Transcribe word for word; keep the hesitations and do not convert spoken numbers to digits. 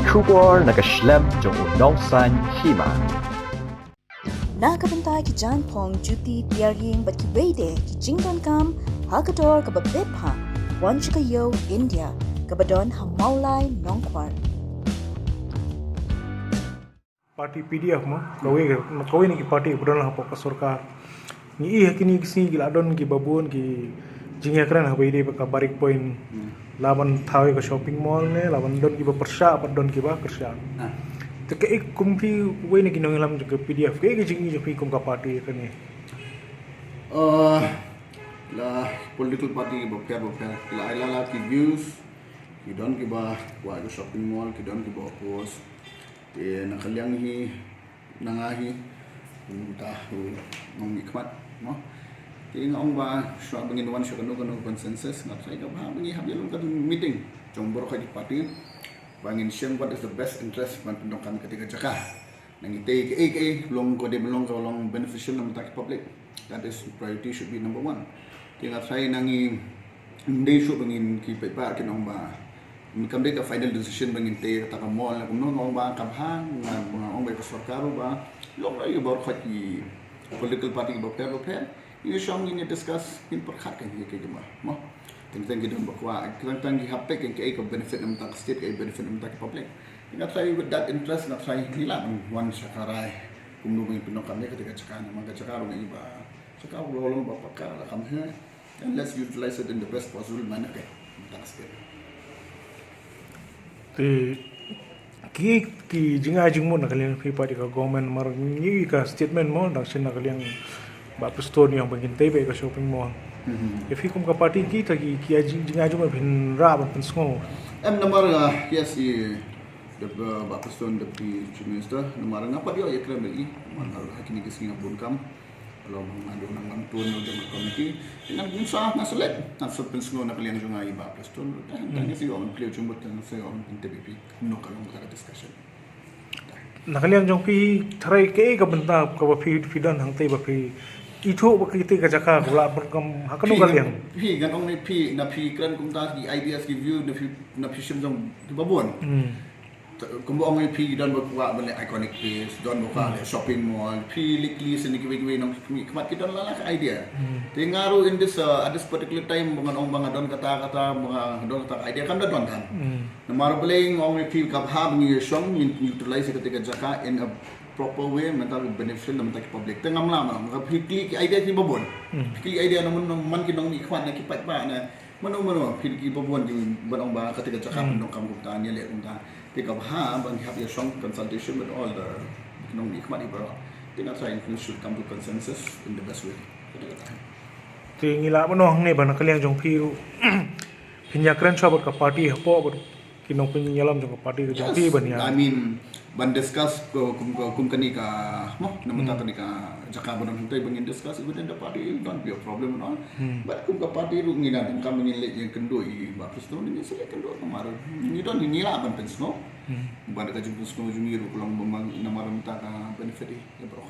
Khubor na ka shlem jong u nongsan hima. Na ka bynta ki jaiñphong, juti, tiar ïing bad kiwei de ki jingdonkam ha ka dor kaba beit bha, wan sha ka Ïew India kaba don ha Mawlai Nongkwar. Party P D F mo, kawei ka, kawei na ki party ba don hapoh ka sorkar. Ngi i ha kine ki sngi ki la don kiba bun ki jingïakren haba ïadei bad ka Barik Point. Hmm. La ban thaw ïa ka shopping mall ne, la ban don kiba pyrshah bad don kiba pyrshah. Ah. Te kaei kum phi, uwei na ki nongïalam jong ka P D F, kaei ka jingïohi jong phi kum ka party ïa kane? Uh, la political party bapher bapher, la ai la la ki views, ki don kiba kwah ïa ka shopping mall, ki don kiba oppose. Te na ka liang hi, na nga hi, kumta u nongmihkhmat, mo. Te nga ong ba shuwa ba ngin wan sha kano kano consensus, nga try ka ba ngin hap ïalong ka meeting jong baroh ki party ba ngin shem what is the best interest ban pyndonkam ïa kata ka jaka. Na ngi tei kaei kaei long, ko dei ban long, ka long beneficial na bynta ki public. That is priority, should be number one. Te nga try na ngi, ym dei shuh ba ngin, ki paidbah kin ong ba kam dei ka final decision ba ngin tei kata ka mall ne kumno. Nga ong ba ka bha, nga, nga ong ba ka sorkar ba long la ïa baroh ki political party bapher bapher. Ngi shong, ngin discuss, ngin pyrkhat ka ngi ka jingma, mo. Teng teng ki don ba kwah, teng teng ki hap peit ka, kaei ka benefit na bynta ka state, kaei benefit na bynta ki public. Nga try with that interest, nga try ngi lah ban wan sha ka rai kumno ba ngin pyndonkam ïa kata ka jaka, namar ka jaka ruh ngi ba jaka ruh long ba paka la kam he. And let's utilize it in the best possible manner, okay? Thanks, okay. Te ki, ki jingai jingmut na ka liang phi pat ïa ka government, namar ngi i ka statement mo dang shen na ka liang Bah Prestone ïa ba ngin tei beit ïa ka shopping mall. Mhm. Ïa phi kum ka party kita ki, ki jing, jingai jingmut phin rah ban pynsngew? Em, namar, uh, yes, i Dep-, uh, Bah Prestone, Deputy Chief Minister, namar nga pat ïoh ïakren bad i, namar ha kine ki sngi nga bun kam. Long nga dei u nongwan tun jong ka committee. Te ngan sa, ngan sa leit, ngan sa pynsngew na ka liang jong nga ïa Bah Prestone. Tang, tang, hmm, ngan sa ïoh ban plie jingmut, ngan sa ïoh ban pyntip ïa phi kumno ka long ka discussion. Na ka liang jong phi, tharai kaei ka bynta kaba phi, phi don hangtei ba phi ithuh ba kitei ka jaka ka lah ban kam ha kano ka liang? Phi, ngan ong ïa phi, na phi kren kumta ki ideas, ki view, na phi, na phi shim jong kiba bun. Hmm. Kumba ong ïa phi, don ba kwah ban leh iconic place, don ba kwah leh shopping mall, phi leh list ïa kiwei kiwei nongmihkhmat, ki don la la ka idea. Hmm. Te nga ruh in this, uh, at this particular time, ba ngan ong ba nga don kata kata, ba nga don kata ka idea, kam da don than. Hmm. Namar balei nga ong ïa phi, ka bha ba ngi ïa shong, ngin utilize ïa kata ka jaka in a proper way, mynta ka beneficial na bynta ki public. Te ngam lah, nga, phi kylli ki idea kiba bun. Hmm. Phi kylli idea na man, na man ki nongmihkhmat, na ki paidbah, na mano mano, phi kiba bun ki ban ong ba kata ka jaka, hmm, pyndonkam kumta, ngi leh kumta. Te ka bha ba ngi hap ïa shong consultation with all the nongmihkhmat baroh. Te nga try, we should come to consensus in the best way. Kata kata. Te ngi lah ban ong hangne ba na ka liang jong phi ruh phin ïakren shuwa bad ka party hapoh, bad ki nongpynïalam jong ka party ka jong phi ban ïa, I mean, ban discuss ko, kum, ko, kum kane ka, mo, na bynta kane ka jaka ba don hangtei ba ngin discuss within the party, don't be a problem at all. Hmm. But kum ka party ruh ngi na donkam ba ngin leit ïakynduh ïa Bah Prestone, ngin sa leit kynduh namar ngi don, ngi lah ban pynsngew. Hmm. Bad ka jingpynsngew jong ngi ruh ka long ba namar mynta ka benefit ïa baroh.